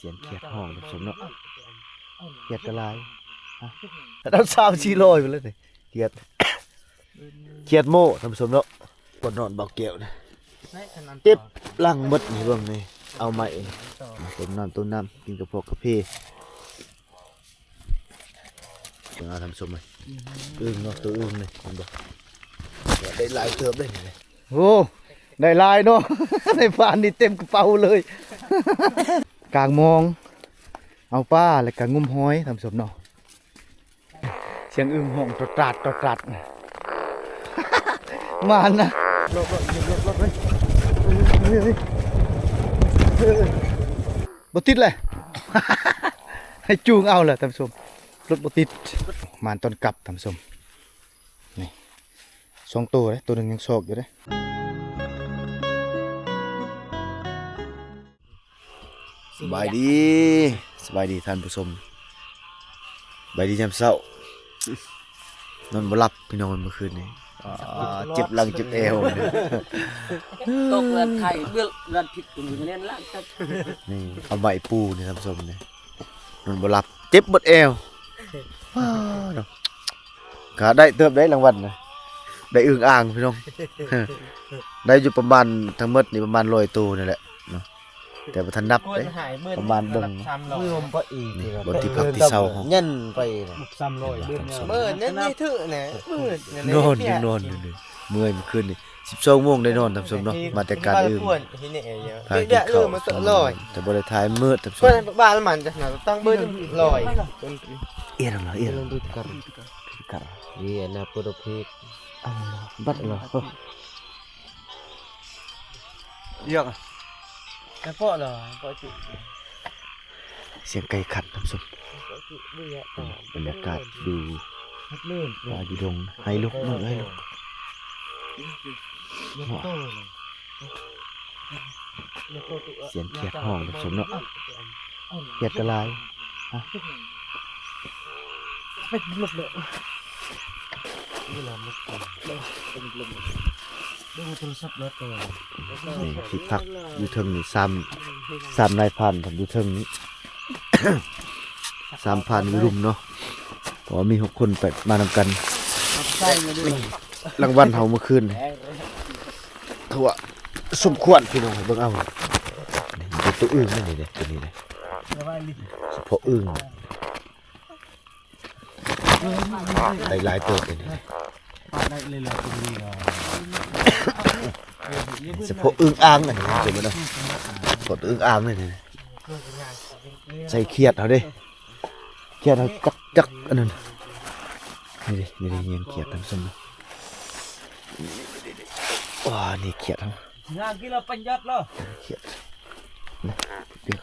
ສຽງຂຽດຮ້ອງທ່ານຜູ້ຊົມເນາະ ຂຽດກໍຫຼາຍ ຮະ ລະດັບສາມສີ່ຮ້ອຍໄປແລ້ວນີ້ ຂຽດ ຂຽດໂມ້ທ່ານຜູ້ຊົມເນາະ ບໍ່ນອນເບົາແກ້ວນະ ເຈັບຫຼັງໝົດນີ້ ເບິ່ງນີ້ ເອົາໄມ້ຕົ້ມນ້ຳ ຕົ້ມນ້ຳ ກິນກະເພາະກາເຟ ເບິ່ງເອົາທ່ານຜູ້ຊົມເອີຍ ອຶ່ງເນາະ ໂຕອຶ່ງນີ້ ເຫັນບໍ່ ໄດ້ຫຼາຍເຕີບເດ້ນີ້ ໂອ້ ໄດ້ຫຼາຍເນາະ ໃນຟານນີ້ເຕັມກະເປົາເລີຍ ກາງມອງ ເອົາປາ ແລ້ວກະງຸ້ມຫອຍ ທ່ານຜູ້ຊົມເນາະ ສຽງອຶ່ງຮ້ອງຕອດຕາດ ຕອດຕາດ ມານນະ ບໍ່ຕິດແຫຼະ ໃຫ້ຈູງເອົາແຫຼະທ່ານຜູ້ຊົມ ລົດບໍ່ຕິດ ມານຕອນກັບທ່ານຜູ້ຊົມ ນີ້ ສອງໂຕເດ້ ໂຕໜຶ່ງຍັງຊອກຢູ່ເດ້. ສະບາຍດີ ສະບາຍດີທ່ານຜູ້ຊົມ ສະບາຍດີຍາມເຊົ້າ ນອນບໍ່ຫຼັບພີ່ນ້ອງເມື່ອຄືນນີ້ ອ່າ ເຈັບຫຼັງເຈັບແອວ ຕົກເຮືອນໄຂ່ເບື້ອງເຮືອນຜິດ ເລີນລະ ນີ້ເອົາໄມ້ປູນີ້ທ່ານຜູ້ຊົມນີ້ ນອນບໍ່ຫຼັບ ເຈັບໝົດແອວ ວ້າເນາະ ກະໄດ້ເຕີບໄດ້ລາງວັນນະ ໄດ້ອຶ່ງອ່າງພີ່ນ້ອງ ໄດ້ຢູ່ປະມານ ທັງໝົດນີ້ປະມານຮ້ອຍໂຕນີ້ແຫຼະເນາະ ແຕ່ບໍ່ທັນນັບເດ້ ປະມານເບິ່ງ ບໍ່ທີ່ພັກທີ່ເຊົາເຮົາ ຍັນໄປ ສາມຮ້ອຍ ມື້ນັ້ນນີ້ຖືກແຫຼະ ນອນ ຍັງນອນຢູ່ນີ້ ເມື່ອຍມື້ຄືນນີ້ ສິບສອງໂມງໄດ້ນອນທ່ານຜູ້ຊົມເນາະ ມາແຕ່ການອື່ນ ພາກິນເຂົ້າ ແຕ່ບໍ່ໄດ້ຖ່າຍມື້ທ່ານຜູ້ຊົມ ບ້ານມັນຈັກໜ້ອຍ ຕັ້ງເບີໜຶ່ງຮ້ອຍ ເອີຍ ລອງດູກາ ກາ ນີ້ອັນນາໂປໂດເພກ ບັດລະ ຢາກ ແລ້ວເກາະລະ ເກາະຈຸ ສຽງໄກ່ຂັນທ່ານຜູ້ຊົມ ບັນຍາກາດຢູ່ປ່າຢູ່ດົງ ໄຮລຸກ ເອີ ໄຮລຸກ ສຽງຂຽດຮ້ອງທ່ານຜູ້ຊົມເນາະ ຂຽດກໍຫຼາຍ ຮະ ນີ້ທີ່ພັກຢູ່ເທິງນີ້ ສາມ ສາມນາຍພານຢູ່ເທິງນີ້ ສາມພານຢູ່ລຸ່ມເນາະ ເພາະວ່າມີຫົກຄົນໄປມານຳກັນ ລາງວັນເຮົາມື້ຄືນນີ້ ຖືວ່າສົມຄວນພີ່ນ້ອງ ເບິ່ງເອົາ ນີ້ເປັນໂຕອຶ່ງນີ້ເດ້ ໂຕນີ້ເດ້ ສະເພາະອຶ່ງ ໄດ້ຫຼາຍເຕີບເດນີ້ ສະເພາະອຶ່ງອ່າງອັນນີ້ ເຫັນບໍ່ເນາະ ສະເພາະອຶ່ງອ່າງນີ້ ໃສ່ຂຽດເຮົາເດ້ ຂຽດເຮົາຈັກ ຈັກອັນນັ້ນ ນີ້ເດ້ ນີ້ເດ້ ຍິງຂຽດທ່ານຜູ້ຊົມ ວ້າ ນີ້ຂຽດເຮົາ ງາກິນແລ້ວປັນຍັດແລ້ວ ຂຽດ ນະ ເປີກ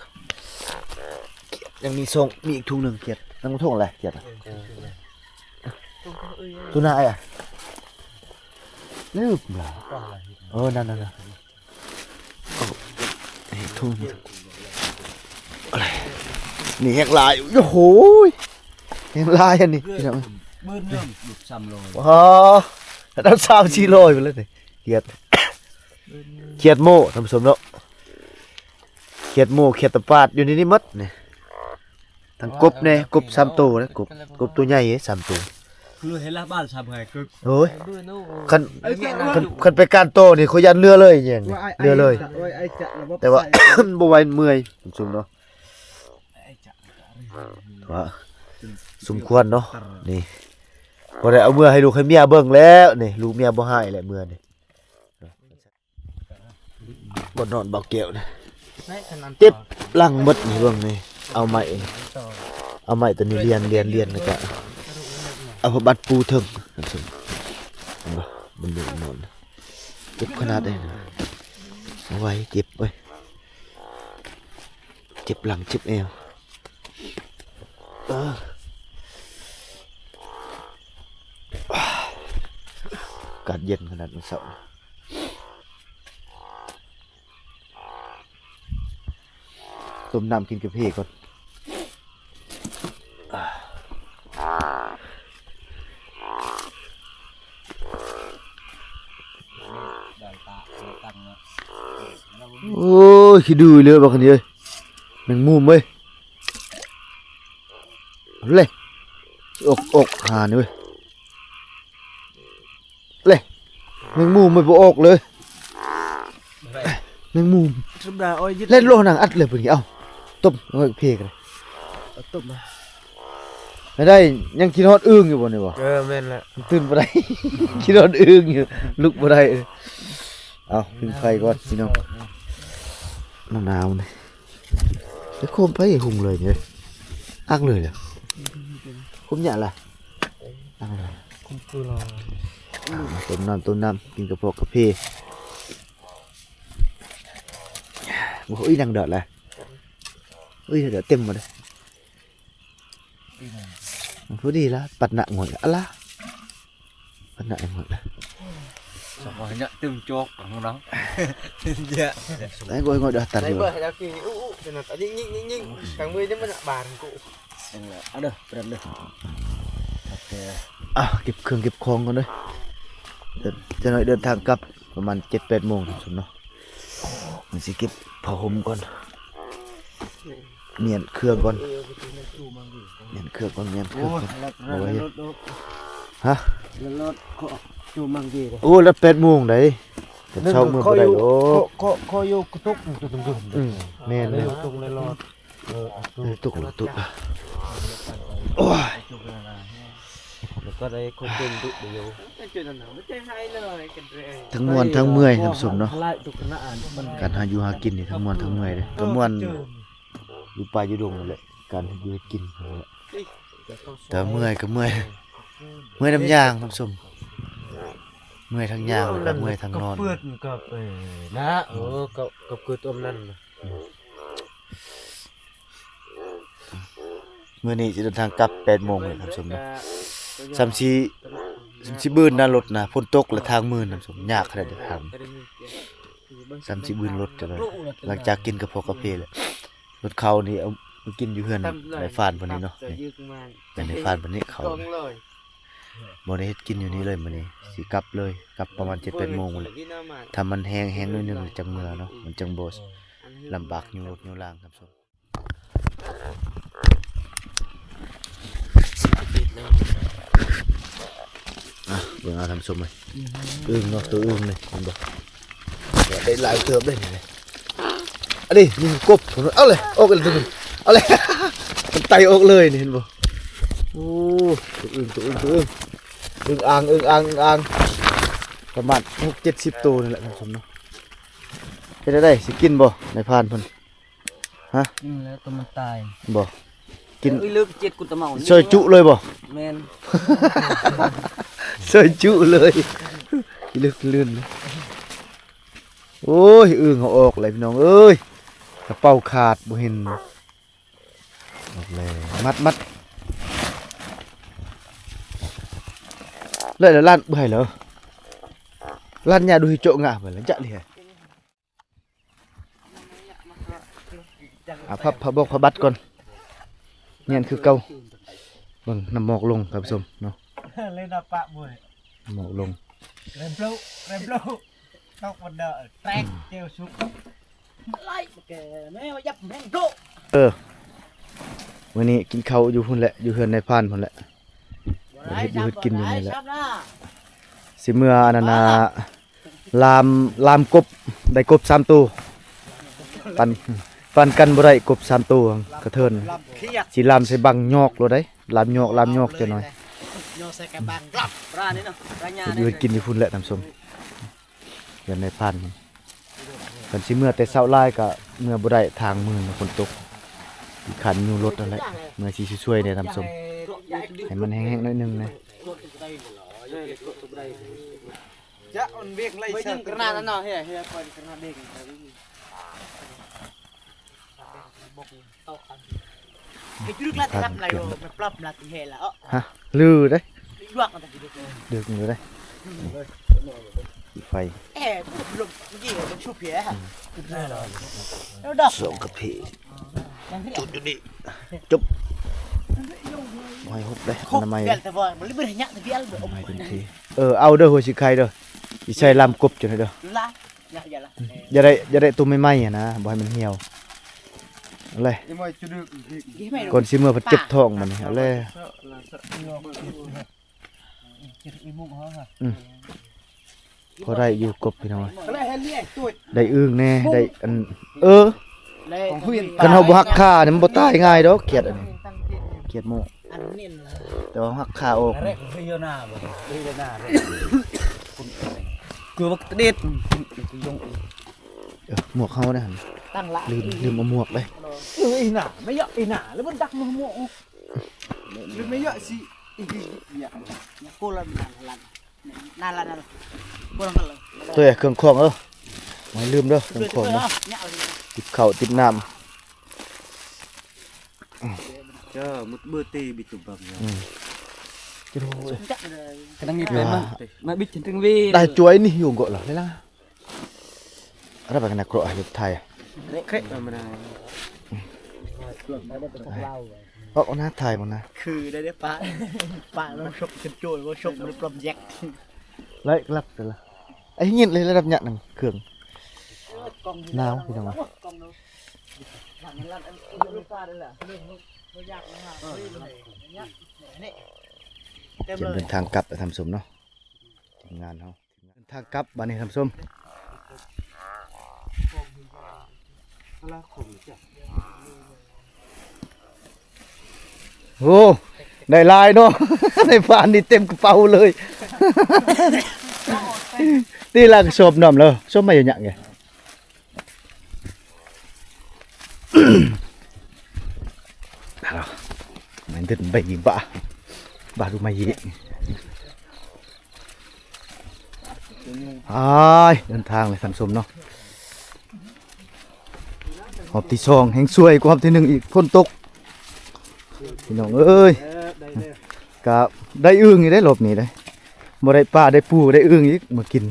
ຂຽດ ຍັງມີສອງ ມີອີກຖົງໜຶ່ງຂຽດ ຍັງບໍ່ຖົງແຫຼະຂຽດ ຕູນາໄອ້ອະ ລືບລະ ເອີ ນັ້ນໆໆ ໂອ້ ນີ້ຖົງ ນີ້ແຮງຫຼາຍ ໂອ້ໂຫ ແຮງຫຼາຍອັນນີ້ ພີ່ນ້ອງ ໝື່ນໜຶ່ງ ສາມຮ້ອຍ ວ້າ ລະດັບສາມສີ່ຮ້ອຍໄປແລ້ວນີ້ ຂຽດ ຂຽດໂມ້ທ່ານຜູ້ຊົມເນາະ ຂຽດໂມ້ ຂຽດຕະປາດ ຢູ່ໃນນີ້ໝົດນີ້ ທັງກົບແດ່ ກົບສາມໂຕນະ ກົບ ກົບໂຕໃຫຍ່ເດ້ ສາມໂຕ ຄືເຫັນລະບ້ານສາມໄຫກຶກ ໂອ້ຍ ຄັນ ຄັນ ຄັນໄປການຕໍ່ນີ້ ຂ້ອຍຢ້ານເຫຼືອເລີຍ ແຍງນີ້ ເຫຼືອເລີຍ ແຕ່ວ່າບໍ່ໄຫວ ເມື່ອຍ ທ່ານຜູ້ຊົມເນາະ ວ່າສົມຄວນເນາະ ນີ້ ພໍໄດ້ເອົາເມືອໃຫ້ລູກໃຫ້ເມຍເບິ່ງແລ້ວນີ້ ລູກເມຍບໍ່ຮ້າຍແລ້ວເມືອນີ້ ບໍ່ນອນເບົາແກ້ວນະ ເຈັບຫຼັງໝົດນີ້ ເບິ່ງນີ້ ເອົາໄມ້ ເອົາໄມ້ຕົວນີ້ລຽນ ລຽນ ລຽນ ແລ້ວກະເອົາຜ້າບັດປູເທິງ ເຫັນບໍ່ ມັນນອນ ເຈັບຂະໜາດໃດນະ ເອົາໄວ້ ເຈັບເວີຍ ເຈັບຫຼັງ ເຈັບແອວ ເອີ ອາກາດເຢັນຂະໜາດມື້ເຊົ້າ ຕົ້ມນ້ຳກິນກາເຟກ່ອນ ໂອ້ຍ ຂີ້ດື້ເລີຍບັກອັນນີ້ເອີຍ ແມງມຸມເວີຍ ເລີຍ ອອກ ອອກຫານີ້ເວີຍ ເລີຍ ແມງມຸມມັນບໍ່ອອກເລີຍ ແມງມຸມ ທຳມະດາອ້ອຍຍຶດ ເຫຼັ້ນໂລໜັງອັດເລີຍບາດນີ້ ເອົ້າ ຕົບເອົາເພກັນ ເອົາຕົບມາ ໄດ້ ຍັງຄິດຮອດອຶ່ງຢູ່ບໍ່ນີ້ບໍ່? ເອີ ແມ່ນແຫຼະ ຕື່ນບໍ່ໄດ້ ຄິດຮອດອຶ່ງຢູ່ ລຸກບໍ່ໄດ້ ເອົາ ຜິງໄຟກ່ອນພີ່ນ້ອງ ໜາວໆນີ້ ໄປໂຄມໄປຫຸງເລີຍເດີ ອັກເລີຍເດີ ໂຄມຫຍັງລະ ອັກເລີຍ ໂຄມຄືລະ ອ່າ ຕົ້ມນ້ຳ ຕົ້ມນ້ຳ ກິນກະເພາະກາເຟ ໂອ້ຍ ນັ່ງດອດລະ ເອີຍ ດອດເຕັມໝົດເລີຍ ພໍດີລະ ປັດໜະງອຍອະລະ ປັດໜະງອຍລະ ສອງຮ້ອຍເນາະ ຕື່ມໂຈກຂອງນ້ອງ ເຍາະ ໄອ້ໂກຍງອຍດອກຕັນ ໄດ້ເບີໃຫ້ລາວກິນ ອຸ ອຸ ຕົວນັ້ນ ຍິງ ຍິງ ຍິງ ກາງມືນີ້ມັນບາດກູ ເອົາເດີ ເປັນເດີ ອ່ະ ເກັບເຄື່ອງເກັບຂອງກ່ອນເດີ ເດີນ ຈັກໜ້ອຍເດີນທາງກັບ ປະມານເຈັດແປດໂມງ ທ່ານຜູ້ຊົມເນາະ ມັນຊິເກັບຜ້າຫົ່ມກ່ອນ ມ້ຽນເຄື່ອງກ່ອນ ມ້ຽນເຄື່ອງກ່ອນ ມ້ຽນເຄື່ອງກ່ອນ ໂອ້ຍ ເອົາໄວ້ ຮະ ໂອ້ ລະແປດໂມງໃດ ແຕ່ເຊົ້າເມືອບໍ່ໄດ້ດອກ ຂໍຢູ່ກະຕຸກ ອືມ ແມ່ນ ແມ່ນ ເອີ ຕຸກ ຕຸກ ໂອ້ຍ ແລ້ວກໍໄດ້ຄົນເກັ່ງດຸຢູ່ ທັງມ່ວນທັງເມື່ອຍ ທ່ານຜູ້ຊົມເນາະ ການຫາຢູ່ຫາກິນນີ້ ທັງມ່ວນທັງເມື່ອຍເດ້ ກໍມ່ວນຢູ່ປ່າຢູ່ດົງນັ້ນແຫຼະ ການເຮັດຢູ່ເຮັດກິນນັ້ນແຫຼະ ແຕ່ເມື່ອຍກໍເມື່ອຍ ເມື່ອຍນຳຍ່າງ ທ່ານຜູ້ຊົມ ເມື່ອຍທັງຍ່າງ ແລ້ວກໍເມື່ອຍທັງນອນ ເປືອນກໍເປີນນະ ເອີ ກໍ ກໍຄືຕົວນັ້ນ ມື້ນີ້ຊິເດີນທາງກັບແປດໂມງເລີຍທ່ານຜູ້ຊົມເນາະ ສ່ຳຊິ ສ່ຳຊິບືນນະລົດນະ ຝົນຕົກແລະທາງມື່ນທ່ານຜູ້ຊົມ ຍາກຂະໜາດໃດທາງ ສ່ຳຊິບືນລົດຈັ່ງໃດ ຫຼັງຈາກກິນກະເພາະກາເຟແລ້ວ ລົດເຂົ້ານີ້ເອົາມາກິນຢູ່ເຮືອນນາຍຟານເພິ່ນນີ້ເນາະ ນີ້ ເຮືອນນາຍຟານເພິ່ນນີ້ເຂົ້າ ບໍ່ໄດ້ເຮັດກິນຢູ່ນີ້ເລີຍມື້ນີ້ ຊິກັບເລີຍ ກັບປະມານເຈັດແປດໂມງພຸ້ນແຫຼະ ຖ້າມັນແຫ້ງ ແຫ້ງໜ້ອຍໜຶ່ງຈັ່ງເມືອເນາະ ມັນຈັ່ງບໍ່ລຳບາກຢູ່ລົດຢູ່ລາງທ່ານຜູ້ຊົມ ອ່ະ ເບິ່ງເອົາທ່ານຜູ້ຊົມເອີຍ ອືມ ອຶ່ງເນາະ ໂຕອຶ່ງນີ້ ເຫັນບໍ່ ໄດ້ຫຼາຍເຕີບເດ້ນີ້ ອັນນີ້ມີກົບ ເອົາເລີຍ ອອກເລີຍ ເອົາເລີຍ ມັນໄຕ່ອອກເລີຍນີ້ ເຫັນບໍ່ ໂອ້ ໂຕອອຶ່ງ ໂຕອຶ່ງ ໂຕອຶ່ງ ອຶ່ງອ່າງ ອຶ່ງອ່າງ ອຶ່ງອ່າງ ປະມານຫົກເຈັດສິບໂຕນີ້ແຫຼະທ່ານຜູ້ຊົມເນາະ ເຮັດແນວໃດ ຊິກິນບໍ່ ນາຍພານເພິ່ນ ຮະ ກິນແລ້ວຕົວມັນຕາຍ ບໍ່ ກິນ ເອີຍ ເລີກເຈັດກຸຕະເມົາ ຊ່ອຍຈຸເລີຍບໍ່ ແມ່ນ ຊ່ອຍຈຸເລີຍ ກິນເລິກລື່ນ ໂອ້ຍ ອຶ່ງເຮົາອອກແລ້ວພີ່ນ້ອງເອີຍ ກະເປົາຂາດບໍ່ເຫັນ ອອກແລ້ວ ມັດ ມັດ ເລີຍລະລ້ານເບື່ອຍເລີ ລ້ານຍາດູຊິໂຈະງາເບີຍລະຈະເລີຍ ອ່ະ ພັບ ພັບບອກ ພັບບັດກ່ອນ ແມ່ນຄືເກົ່າ ເບິ່ງນ້ຳໝອກລົງທ່ານຜູ້ຊົມເນາະ ເລີຍນະປະເວີຍ ນ້ຳໝອກລົງ ເລີ່ມໂປະ ເລີ່ມໂປະ ຕົກມັນເດີ ແຕກ ເຈວສຸກ ໄລ່ແກແມ່ວ່າຍັບແຮງໂຕ ເອີ ມື້ນີ້ກິນເຂົ້າຢູ່ພຸ້ນແຫຼະ ຢູ່ເຮືອນນາຍພານພຸ້ນແຫຼະ ເຮັດຢູ່ເຮັດກິນຢູ່ນີ້ແຫຼະ ຊິເມືອອັນນັ້ນນະ ລາມ ລາມກົບ ໄດ້ກົບສາມໂຕ ປັນ ປັນກັນບໍ່ໄດ້ກົບສາມໂຕ ກະເທີນ ຊິລາມໃສ່ບັງຍອກໂລດໃດ໋ ລາມຍອກ ລາມຍອກຈັກໜ້ອຍ ເຮັດຢູ່ເຮັດກິນຢູ່ພຸ້ນແຫຼະທ່ານຜູ້ຊົມ ເຮືອນນາຍພານ ຄັນຊິເມືອແຕ່ເຊົ້າຫຼາຍກະເມືອບໍ່ໄດ້ ທາງມື່ນ ຝົນຕົກ ຂີ້ຄ້ານຢູ່ລົດຫັ້ນແຫຼະ ເມືອຊິຊ່ວຍໆແດ່ທ່ານຜູ້ຊົມ ໃຫ້ມັນແຫ້ງໆໜ້ອຍໜຶ່ງນະ. ຈະອອນວຽກໄລ່ ໄວ້ດຶງກະໜາດນັ້ນເນາະ ເຮີຍ ເຮີຍ ປອຍກະໜາດເດັກ ຮະ ລືເດ້ ດຶກຢູ່ເດ້ ໄຟ ເອີ ສອງກະເພ ຈຸດຢູ່ນີ້ ຈົບ ບໍ່ໃຫ້ຫົກເດ້ ອະນາໄມ ບໍ່ໃຫ້ເປັນທີ່ ເອີ ເອົາເດີ ຫົວສີໄຄເດີ ຊິໃສ່ລາມກົບຈັ່ງໃດເດີ ຢ່າໄດ້ ຢ່າໄດ້ໂຕໃໝ່ໆຫັ້ນນະ ບໍ່ໃຫ້ມັນຫ່ຽວ ເອົາແຫຼະ ກ່ອນຊິເມືອພັດເຈັບທ້ອງບັດນີ້ ເອົາແຫຼະ ອືມ ພໍໄດ້ຢູ່ກົບພີ່ນ້ອງ ໄດ້ອຶ່ງແດ່ ໄດ້ອັນ ເອີ ຄັນເຮົາບໍ່ຫັກຂານີ້ມັນບໍ່ຕາຍງ່າຍດອກ ຂຽດອັນນີ້ ຂຽດໂມກ ແຕ່ວ່າຫັກຂາອອກ ຄືບັກເດັດ ເອີ ໝວກເຮົາເດ້ຫັ້ນ ຕັ້ງລະ ລືມ ລືມເອົາໝວກເດ້ ເອີ ອີ່ໜ້າ ໄມ່ເຍາະ ອີ່ໜ້າ ແລ້ວມັນດັກໝວກ ຫຼືໄມ່ເຍາະຊິ ອີ່ ອີ່ ອີ່ ໂກລະ ນັ້ນລະ ນັ້ນລະ ໂກລະ ໂຕຍ ເຄື່ອງຂອງເອີ ບໍ່ໃຫ້ລືມເດີ ເຄື່ອງຂອງເດີ ຕິບເຂົ້າຕິບນ້ຳ ເຈົ້າ ມຸດເບີເຕບິດຕຸບັງ ອືມ ກຳລັງມີເປັນມາ ມາບິດເຖິງເທິງເວ ໄດ້ຈວຍນີ້ຢູ່ເກາະລະ ເວລາ Ada pakai nak keluar akhir thai. Krek nama dah. ອອກໜ້າຖ່າຍບໍ່ນະ ຄືໄດ້ເດ້ປະ ປະລອງຊົກຂຶ້ນໂຈນບໍ່ຊົກມັນປອມແຢກ ໄລ່ຫຼັກແຕ່ລະ ໄອ້ຍິນເລີຍລະດັບຍະໜັງເຄື່ອງ ໜາວພີ່ນ້ອງ ກຽມເດີນທາງກັບແລ້ວທ່ານຜູ້ຊົມເນາະ ທີມງານເຮົາ. ເດີນທາງກັບບາດນີ້ທ່ານຜູ້ຊົມ ໂອ້ ໄດ້ຫຼາຍເນາະ ໃນຟານນີ້ເຕັມກະເປົາເລີຍ ຕີລະກະສອບນ້ຳເລີຍ ສົມມາຢູ່ຫຍັງແກ Halo. Main tu baik ba. Baru mai. ອ້າຍ ເດີນທາງເລີຍທ່ານຜູ້ຊົມເນາະ ຮອບທີສອງ ແຮງຊ່ວຍກວ່າຮອບທີໜຶ່ງອີກ ຝົນຕົກ ພີ່ນ້ອງເອີຍ ກະໄດ້ອຶ່ງຢູ່ເດ້ ຮອບນີ້ເດ້ ບໍ່ໄດ້ປາໄດ້ປູໄດ້ອຶ່ງອີກ ມາກິນ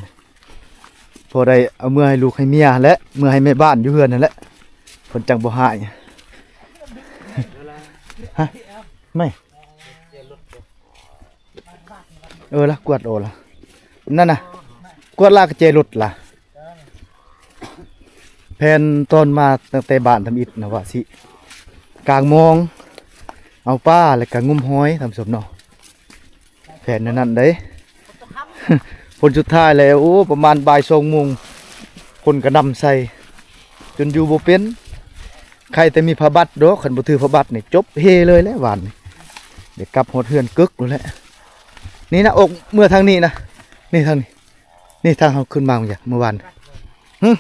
ພໍໄດ້ເອົາເມືອໃຫ້ລູກໃຫ້ເມຍຫັ້ນແຫຼະ ເມືອໃຫ້ແມ່ບ້ານຢູ່ເຮືອນຫັ້ນແຫຼະ ເພິ່ນຈັ່ງບໍ່ຮ້າຍ ຮະ ໄມ ເອີລະ ກວດໂອລະ ນັ້ນນະ ກວດລາກະແຈລົດລະ ແຜນຕອນມາຕັ້ງແຕ່ບ້ານທຳອິດນະ ວ່າຊິກາງມອງ ເອົາປາ ແລ້ວກະງຸມຫອຍ ທ່ານຜູ້ຊົມເນາະ. ແຜນແນວນັ້ນເດ້ ຜົນສຸດທ້າຍແລ້ວ ໂອ້ ປະມານບ່າຍສອງໂມງ ຝົນກະໜ່ຳໃສ່ ຈົນຢູ່ບໍ່ເປັນ ໄຄແຕ່ມີຜ້າບັດດອກ ຄັນບໍ່ຖືຜ້າບັດນີ້ຈົບເຮເລີຍແຫຼະວານນີ້ ໄດ້ກັບຮອດເຮືອນເກີກໂລດແຫຼະ ນີ້ນະ ອອກເມືອທາງນີ້ນະ ນີ້ທາງນີ້ ນີ້ທາງເຮົາຂຶ້ນມາມື້ວານ ຫຶ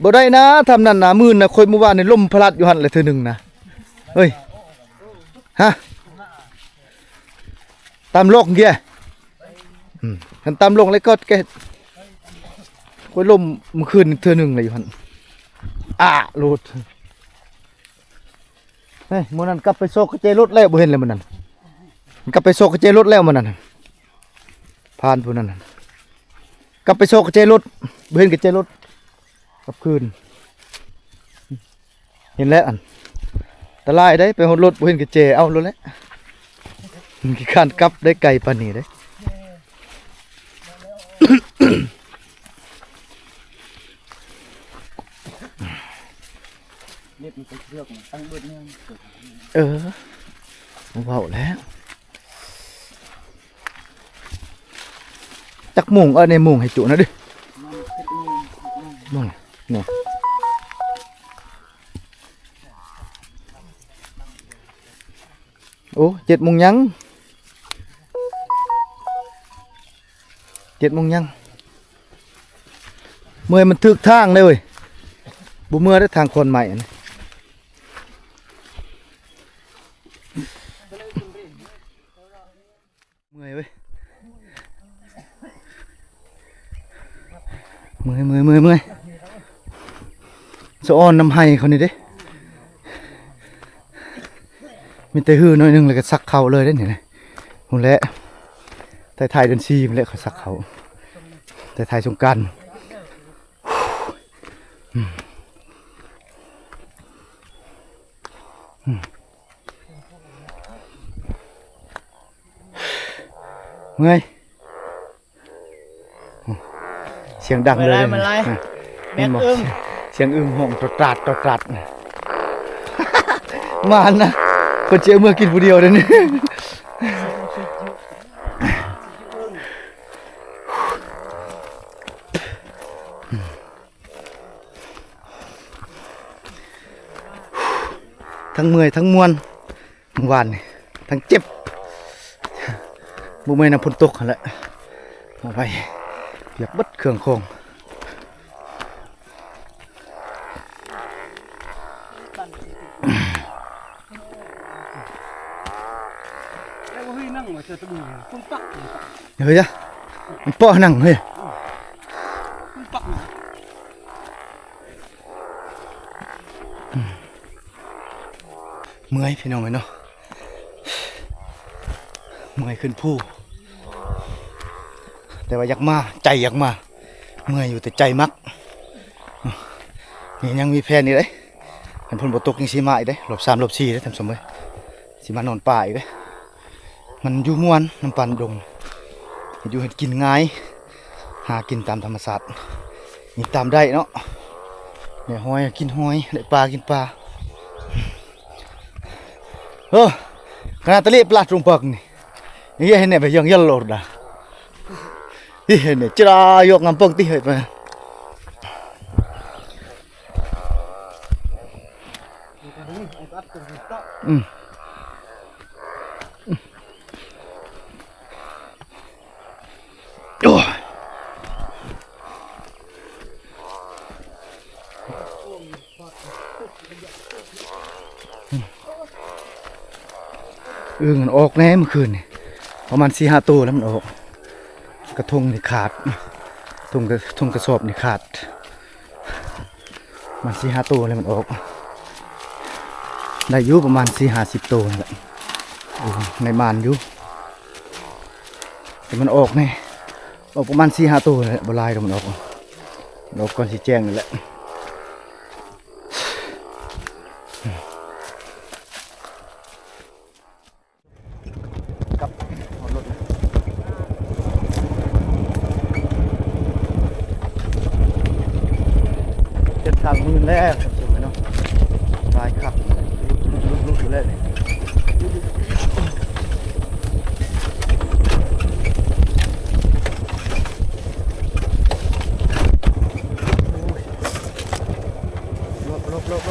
ບໍ່ໄດ້ນະ ທຳນັ້ນນະ ມື້ນະ ຂ້ອຍມື້ວານນີ້ລົ້ມພະລັດຢູ່ຫັ້ນແຫຼະເທື່ອໜຶ່ງນະ ເອີຍ ຮະ ຕາມລອກເກຍ ອືມ ຄັນຕາມລອກແລ້ວກໍແກ ຂ້ອຍລົ້ມມື້ຄືນເທື່ອໜຶ່ງແຫຼະຢູ່ຫັ້ນ ອາ ໂລດ ເຮີ້ຍ ມື້ນັ້ນກັບໄປຊອກກະແຈລົດແລ້ວ ບໍ່ເຫັນແລ້ວມື້ນັ້ນ ກັບໄປຊອກກະແຈລົດແລ້ວມື້ນັ້ນ ຜ່ານຜູ້ນັ້ນ ກັບໄປຊອກກະແຈລົດ ບໍ່ເຫັນກະແຈລົດ ກັບຄືນ ເຫັນແລ້ວ ອັນຕະລາຍເດ້ ໄປຮອດລົດບໍ່ເຫັນກະແຈ ເອົາໂລດແຫຼະ ຂີ້ຄ້ານກັບໄດ້ໄກປານນີ້ເດ້. ເລັບມັນໄປເຊືອກມັນຕັ້ງເບິດແນວ ເອີ ເວົ້າແລ້ວ ຈັກໂມງ ເອີ ໃນໂມງໃຫ້ຈຸນະເດີ ປະມານເຈັດໂມງ ໂມງ ເນາະ ໂອ້ ເຈັດໂມງຍັງ ເຈັດໂມງຍັງ ເມື່ອຍ ມັນຖືກທາງເດ້ເວີຍ ບໍ່ເມື່ອຍເດ້ ທາງຄອນໄມ້ອັນນີ້ ເມື່ອຍເວີຍ ເມື່ອຍ ເມື່ອຍ ເມື່ອຍ ເມື່ອຍ ສະອອນນຳໄຮ່ເຂົານີ້ເດ້ ມີແຕ່ຮືໜ້ອຍໜຶ່ງ ແລ້ວກໍສັກເຂົ້າເລີຍເດ້ນີ້ນະ ພຸ້ນແຫຼະ ທ້າຍໆເດືອນສີ່ພຸ້ນແຫຼະ ເຂົາສັກເຂົ້າ ທ້າຍໆສົງການ ອືມ ອືມ ເມື່ອຍ ສຽງດັງເລີຍ ເມື່ອຍ ເມື່ອຍ ແມ່ນບໍ່? ແມ່ນເອີ້ງ ສ ສຽງອຶ່ງຮ້ອງຕອດຕາດຕອດຕາດ ມານນະ ເພິ່ນຊິເອົາເມືອກິນຜູ້ດຽວເດ້ນີ້. ທັງເມື່ອຍທັງມ່ວນ ມື້ວານນີ້ທັງເຈັບ ບໍ່ເມື່ອຍນຳຝົນຕົກຫັ້ນແຫຼະ ເອົາໄປປຽກເບິດເຄື່ອງຂອງ. ເຮີ້ຍ ມັນເປາະໜັງເຮີ້ຍ. ເມື່ອຍພີ່ນ້ອງເອີຍເນາະ ເມື່ອຍຂຶ້ນພູ ແຕ່ວ່າຢາກມາ ໃຈຢາກມາ ເມື່ອຍຢູ່ແຕ່ໃຈມັກ. ນີ້ຍັງມີແຜນອີກເດ້ ຄັນຝົນບໍ່ຕົກຍັງຊິມາອີກເດ້ ລອບສາມລອບສີ່ເດ້ທ່ານຜູ້ຊົມເອີຍ ຊິມານອນປ່າອີກເດ້. ມັນຢູ່ມ່ວນນຳປ່ານຳດົງ ເຮັດຢູ່ເຮັດກິນງ່າຍ ຫາກິນຕາມທຳມະຊາດ ກິນຕາມໄດ້ເນາະ ໄດ້ຫອຍກິນຫອຍ ໄດ້ປາກິນປາ. ເອີ ຂະໜາດຕະເລປະຫຼາດຕົງປຶກນີ້ ນີ້ເຫັນແນ່ໄປຍັງຢອນໂລດນະ ນີ້ເຫັນແນ່ຈະລາຢອກງາມເປິງຕິເຮີ້ຍໄປ. ອືມ ໂອ້ຍ ອຶ່ງມັນອອກແນ່ມື້ຄືນນີ້ ປະມານສີ່ຫ້າໂຕແລ້ວມັນອອກ. ກະທົງນີ້ຂາດ ທຸງກະ ທຸງກະສອບນີ້ຂາດ ປະມານສີ່ຫ້າໂຕແລ້ວມັນອອກ ໄດ້ຢູ່ປະມານສີ່ຫ້າສິບໂຕນີ້ແຫຼະ ເອີ ໄດ້ໝານຢູ່ ແຕ່ມັນອອກແນ່ ອອກປະມານສີ່ຫ້າໂຕແຫຼະ ບໍ່ຫຼາຍດອກ ມັນອອກ ມັນອອກກ່ອນຊິແຈ້ງນີ້ແຫຼະ. ກັບຮອດລົດແລ້ວ ເສັ້ນທາງມື່ນແລ້ວ ທ່ານຜູ້ຊົມເອີຍເນາະ ຫຼາຍຄັກ ຫຼຸດໆໆໆຢູ່ແລ້ວນີ້. ໂອ້ຍ ຫຼອບ ຫຼອບ ຫຼອບ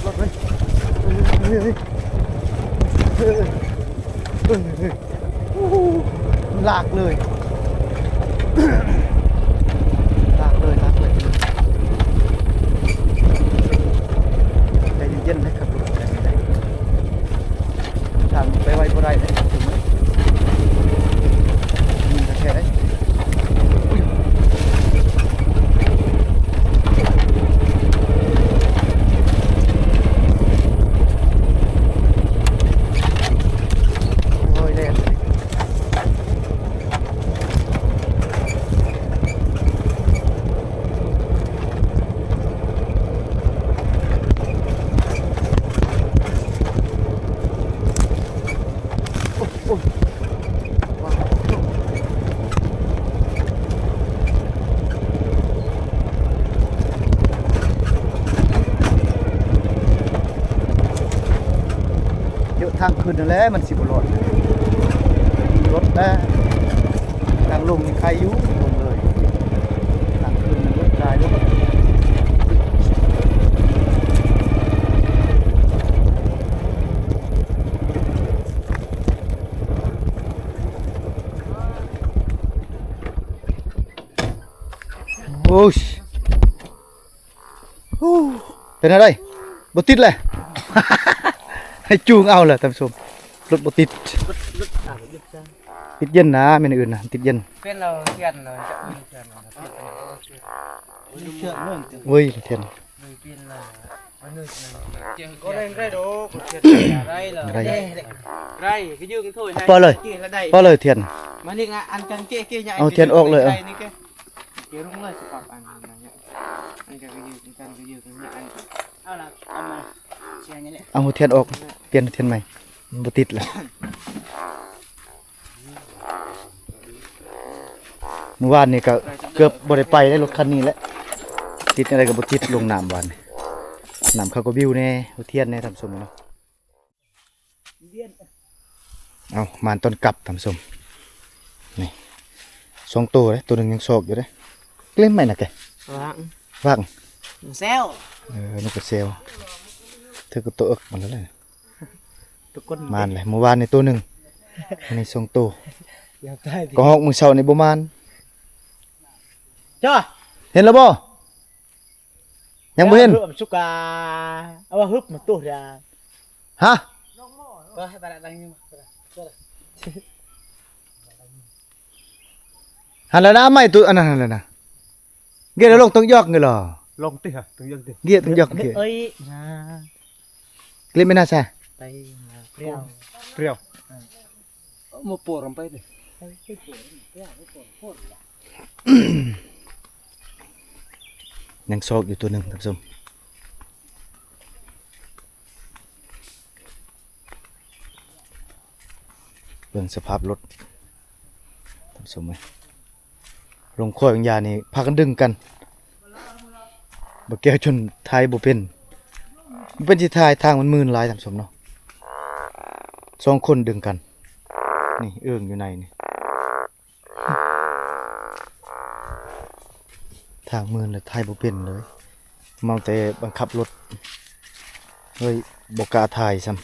ຫຼອບ ເອີຍ ເອີຍ ໂອ້ໂຫ ລາກເລີຍ ລາກເລີຍ ລາກເລີຍ ໃຈເຢັນໆ ໃຫ້ຂັບລົດໄປໄດ້. ທາງໄປໄວບໍ່ໄດ້ເດ້ ມັນກະແຄເດ້ ໂອ້ຍ ແລ່ນ. ໂອ້ ທາງຂຶ້ນນັ້ນແຫຼະມັນຊິບໍ່ລອດ ລົດແລ້ວ ທາງລົງນີ້ໄຄຢູ່ ລົງເລີຍ ທາງຂຶ້ນນັ້ນລົດຫຼາຍເດ້. ໂອ້ຍ ເປັນແນວໃດ? ບໍ່ຕິດແຫຼະ ໃຫ້ຈູງເອົາແຫຼະທ່ານຜູ້ຊົມ ລົດບໍ່ຕິດ ຕິດເຢັນນະ ແມ່ນອື່ນນະ ຕິດເຢັນ ເປັນແລ້ວ ທຽນແລ້ວ ຈະມີທຽນແລ້ວ ໂອ້ຍ ທຽນ ເປັນແລ້ວ ອັນນີ້ ບໍ່ໄດ້ ໄດ້ດອກ ທຽນ ໄດ້ແລ້ວ ໄດ້ ໄດ້ ກໍຢືມໂທດ ພໍເລີຍ ພໍເລີຍທຽນ ມານີ້ ອັນກັນເກະ ເກະ ເອົາທຽນອອກເລີຍ ເອົາ ເກລົງເລີຍ ສະພາບອັນນັ້ນນະ ອັນກັນກໍຢືມ ອັນກັນກໍຢືມ ອັນ ເອົາລະ ເອົາມາ ເສຍນີ້ແຫຼະ ເອົາຫົວທຽນອອກ ປ່ຽນທຽນໃໝ່ ມັນບໍ່ຕິດລະ. ມື້ວານນີ້ກໍເກືອບບໍ່ໄດ້ໄປເດ້ ລົດຄັນນີ້ແຫຼະ ຕິດແນວໃດກໍບໍ່ຕິດ ລົງນ້ຳບາດນີ້ ນ້ຳເຂົາກໍບິວແດ່ ຫົວທຽນແດ່ ທ່ານຜູ້ຊົມເນາະ. ເອົາ ມານຕອນກັບ ທ່ານຜູ້ຊົມ ນີ້ ສອງໂຕເດ້ ໂຕໜຶ່ງຍັງຊອກຢູ່ເດ້. ເຫຼັ້ນໄມ້ນະແກ ວ່າງ ວ່າງ ແຊວ ເອີ ນົກກະແຊວ ຖືກກັບໂຕເອິກມັນແລ້ວ. ທຸກຄົນມານແຫຼະ ມື້ວານນີ້ໂຕໜຶ່ງ ອັນນີ້ສອງໂຕ ຢາກຕາຍຕິ ກໍຮອກມື້ເຊົ້ານີ້ບໍ່ມານ. ຈ້າ ເຫັນແລ້ວບໍ່? ຍັງບໍ່ເຫັນ ເອົາຫຶບມາສຸກາ ເອົາຫຶບມາຕຸດາ ຮະ ກໍໃຫ້ປານນັ້ນ ຫັ້ນແຫຼະນະ ໄມ້ຕຸ ອັນນັ້ນຫັ້ນແຫຼະນະ ເກດລົງຕົງຢອກເງີລໍ ລົງຕິ ຕົງຢອກຕິ ເກດຕົງຢອກເກດ ເອີຍນະ ເກດໄມ່ນາຊະ ໄປນະ ປຽວ ປຽວ ມາປົວລົງໄປເດ້ ຍັງຊອກຢູ່ໂຕໜຶ່ງ ທ່ານຜູ້ຊົມ ເບິ່ງສະພາບລົດ ທ່ານຜູ້ຊົມເອີຍ. ລົງຂ້ອຍບາງຢ່ານີ້ພາກັນດຶງກັນ ບໍ່ແກ້ວຈົນຖ່າຍບໍ່ເປັນ ບໍ່ເປັນຊິຖ່າຍ ທາງມັນມື່ນຫຼາຍ ທ່ານຜູ້ຊົມເນາະ ສອງຄົນດຶງກັນ ນີ້ເອີ່ງຢູ່ໃນນີ້ ທາງມື່ນແລ້ວຖ່າຍບໍ່ເປັນເລີຍ ເມົາແຕ່ບັງຄັບລົດ ເຮີ້ຍ ບໍ່ກ້າຖ່າຍຊ້ຳ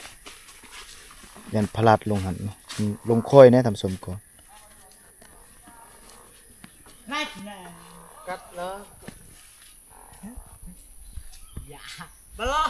ຢ້ານພະລາດລົງຫັ້ນ ລົງຂ້ອຍແດ່ ທ່ານຜູ້ຊົມ ກໍ ກັດເລີຍ ຢ່າ ບໍ່ລອ